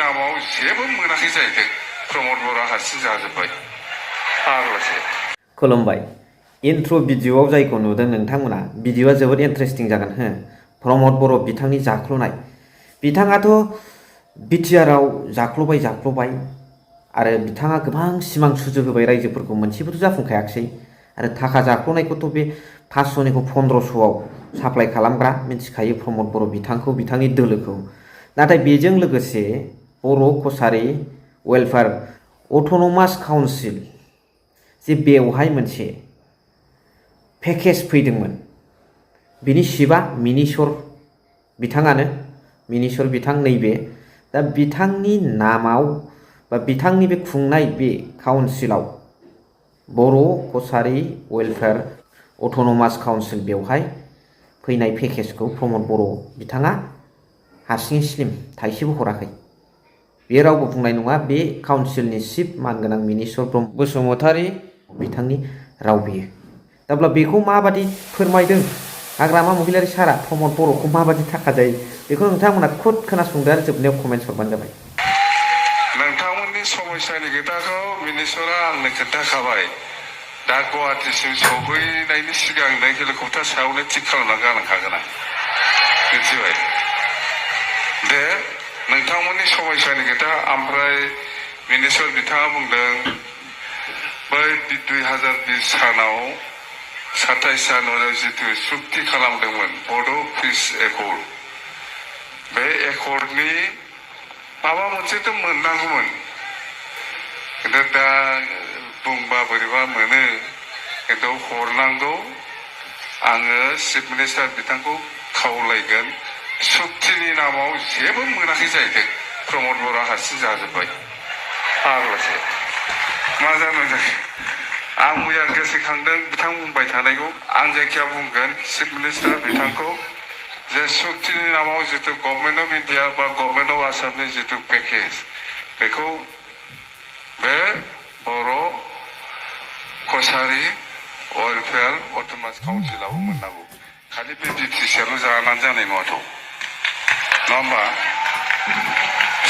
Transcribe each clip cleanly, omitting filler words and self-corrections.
नामाव जेबो मोनाखै जाहैदों प्रमद बर'आ हारसिं जाजोब्बाय फाग्लासो खुलुमबाय इन्ट्र भिडिअआव जायखौ नुदों नोंथांमोना भिडिअआ जोबोद इन्टारेस्टिं जागोन हो प्रमद बर' बिथांनि जाख्ल'नाय बिथाङाथ' बिटिआरआव जाख्ल'बाय आरो बिथाङा गोबां सिमां सुजुहोबाय रायजोफोरखौ मोनसेबोथ' जाफुंखायाखिसै आरो थाखा जाख्ल'नायखौथ' बे 500निखौ 1500आव साप्लाइ खालामग्रा मिन्थिखायो प्रमद बर' बिथांखौ बिथांनि दोलोखौ नाथाय बेजों लोगोसे बर' कसारी वेलफेयार अट'नमास काउन्सिल जे बेवहाय मोनसे पेकेज फैदोंमोन बिनि सिबा मिनिस्वर बिथाङानो मिनिस्वर बिथां नैबे दा बिथांनि नामाव बा बिथांनि बे खुंनाय बे काउन्सिलाव बर' कसारी वेलफेयार अट'नमास काउन्सिल बेवहाय फैनाय पेकेजखौ प्रमद बर' बिथाङा हारसिङै स्लिम थाइसेबो हराखै बे रावबो बुंनाय नङा बे काउन्सिलनि चिफ मानगोनां मिनिस्वर ब्रह्म बसुमतारी बिथांनि राव बेयो दाब्ला बेखौ माबादि फोरमायदों हाग्रामा महिलारि सारा प्रमद बर'खौ माबादि थाखा जायो बेखौ नोंथांमोना खुद खोनासंदो आरो जोबनायाव कमेन्ट्स हरबानो जाबाय नोंथांमोननि समस्यानि खोथाखौ मिनिस्वरा आंनो खोन्थाखाबाय दा गुवाहाटिसिम सौहैनायनि सिगां नों हेलिकप्टार सायावनो थिग खालामना गालांखागोन आं मिथिबाय दे नोंथांमोननि समस्यानि खोथा ओमफ्राय मिनिस्वर बिथाङा बुंदों बै 2020 सानाव 27 जानुवारियाव जितु सुक्ति खालामदोंमोन बड' पिस एकर्ड बे एकर्डनि माबा मोनसेथ' मोननांगौमोन खिन्थु दा बुंबा बोरैबा मोनो खिन्थु हरनांगौ आङो चिफ मिनिस्टार बिथांखौ खावलायगोन सुक्तिनि नामाव जेबो मोनाखै जाहैदों प्रमद बर'आ हारसिं जाजोब्बाय फाग्लासो मा जानो जाखो आं मैया गोसोखांदों बिथां बुंबाय थानायखौ आं जायखिया बुंगोन चिफ मिनिस्टार बिथांखौ जे सुक्तिनि नामाव जितु गभर्नमेन्ट अफ इन्डिया बा गभर्नमेन्ट अफ आसामनि जितु पेकेज बेखौ बे बर' कसारी वेलफेयार अट'नमास काउन्सिलाव मोननांगौ खालि बे बिटिसिआल' जानानै जानाय नङाथ' नङा होमबा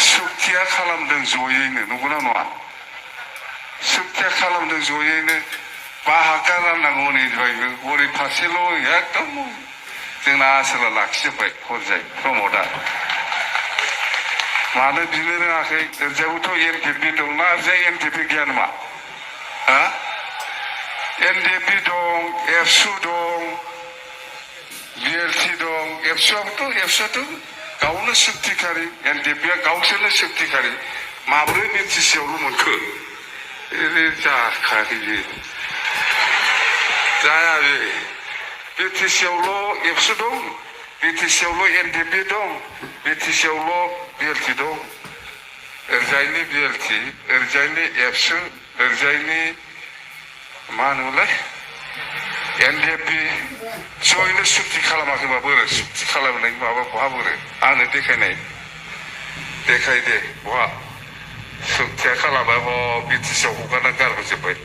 सुक्तिया खालामदों जयैनो नंगौना नङा सुक्तिया खालामदों जयैनो बाहागो राननांगौ हरैनिफ्रायबो हरै फारसेल' एकदम जोंना आसोला लाखिजोब्बाय हरजाय प्रमदआ मानो बिनो रोङाखै ओरैजायबोथ' एनडिएफबि दंना ओरैजाय एनडिएफबि गैया नामा हा एनडिएफबि दं एबसु दं बिएलटि दं एबसुआथ' गावनो सुक्तिखारि एनडिएफबिआ गावसोरनो सुक्तिखारि माब्रै बिटिसिआवल' मोनखो जाखायाखै बे जाया बे बिटिसिआवल' एबसु दं बिटिसिआवल' एनडिएफबि दं बिटिसिआवल' बिएलटि दं ओरैजायनि बिएलटि ओरैजायनि एबसु ओरैजायनि मा होनोमोनलाय एनडिएफबि जयैनो सुक्ति खालामाखैबा बोरै सुक्ति खालामनाय माबा बहा बोरै आंनो देखाय दे बहा सुक्तिया खालामबाय बिटिसिआव हगारना गारबोजोब्बाय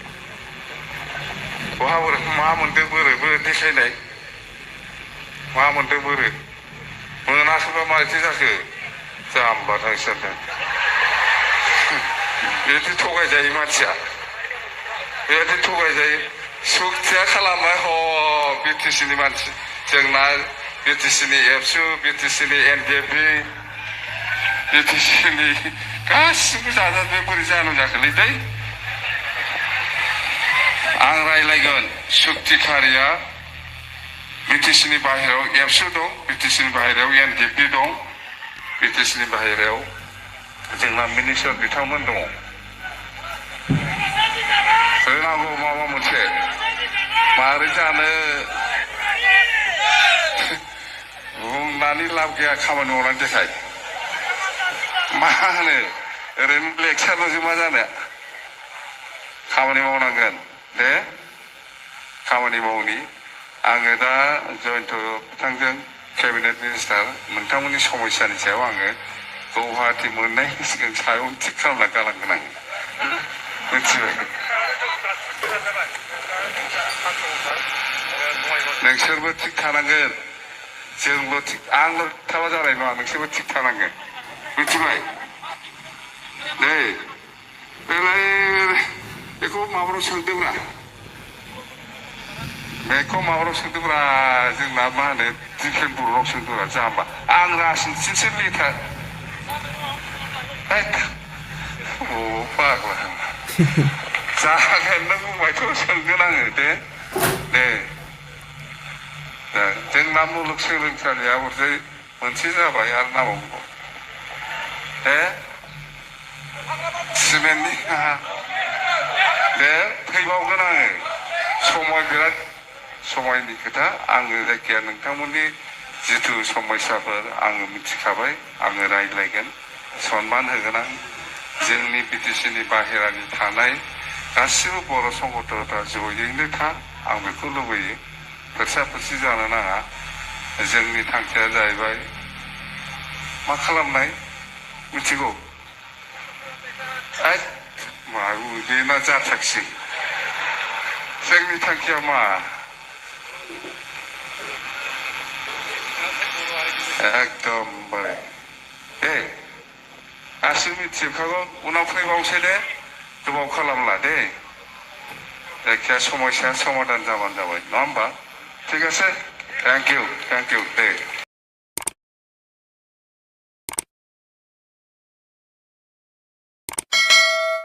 बहा बोरै मा मोनदों बोरै देखायनाय मा मोनदों बोरै मोनाखैबा माबायदि जाखो जाम्बा नोंसोरनो बिदि थगायजायो मानसिया बेबायदि थगायजायो सुक्तिया खालामबाय बिटिसिनि मानसि जोंना बिटिसिनि एबसु बिटिसिनि एनडिएफबि बिटिसिनि गासिबो जाजाजोब्बाय बोरै जानो जाखोलै दै आं रायलायगोन सुक्तिखारिया बिटिसिनि बाहेरायाव एबसु दं बिटिसिनि बाहेरायाव एनडिएफबि दं बिटिसिनि बाहेरायाव जोंना मिनिस्टार बिथांमोन दङ होनांगौ माबा मोनसे मारै जानो बुंनानै लाब गैया खामानि मावनानै देखाय मा होनो ओरैनो लेक्सारल'सो मा जानो खामानि मावनांगोन दे खामानि मावनि आङो दा जयन्त बिथांजों केबिनेट मिनिस्टार नोंथांमोननि समस्यानि सायाव आङो गुवाहाटि मोननायनि सिगां सायाव थिग खालामना गालांगोन आं मिथिबाय नोंसोरबो थिग थानांगोन जोंल' थिग आंल' थाबा जानाय नङा नोंसोरबो थिग थानांगोन मिथिबाय बेलाय बेखौ माबायाव सोंदोंब्रा बेखौ माबायाव सोंदोंब्रा जोंना मा होनो दिफेन बर'आव सोंदोंब्रा जाम्बा आं रासिनसिनसो लिटार अ फाग्ला जागोन नों बुंबायथ' सोंगोन आङो दे जोंना मुलुगसोलोंसालिया हरजाय मोनसे जाबाय आरो नामावगौ दे सिमेन्टनि दे फैबावगोन आङो समय बिराद समायनि खोथा आङो जायखिया नोंथांमोननि जिथु समयसाफोर आङो मिथिखाबाय आङो रायज्लायगोन सनमान होगोन आं जोंनि बिटिसिनि बाहेरानि थानाय गासिबो बर' संगठनफ्रा जयैनो था आं बेखौ लुबैयो फोरसा फोरसि जानो नाङा जोंनि थांखिया जाहैबाय मा खालामनाय मिथिगौ मा बेना जाथाखसै जोंनि थांखिया मा एकदमबारे दे गासिबो मिथिजोबखागौ उनाव फैबावसै दे गोबाव खालामला दे जायखिया समयसाया समाधान जाबानो जाबाय नङा होमबा ঠিক আছে थेंक इउ दे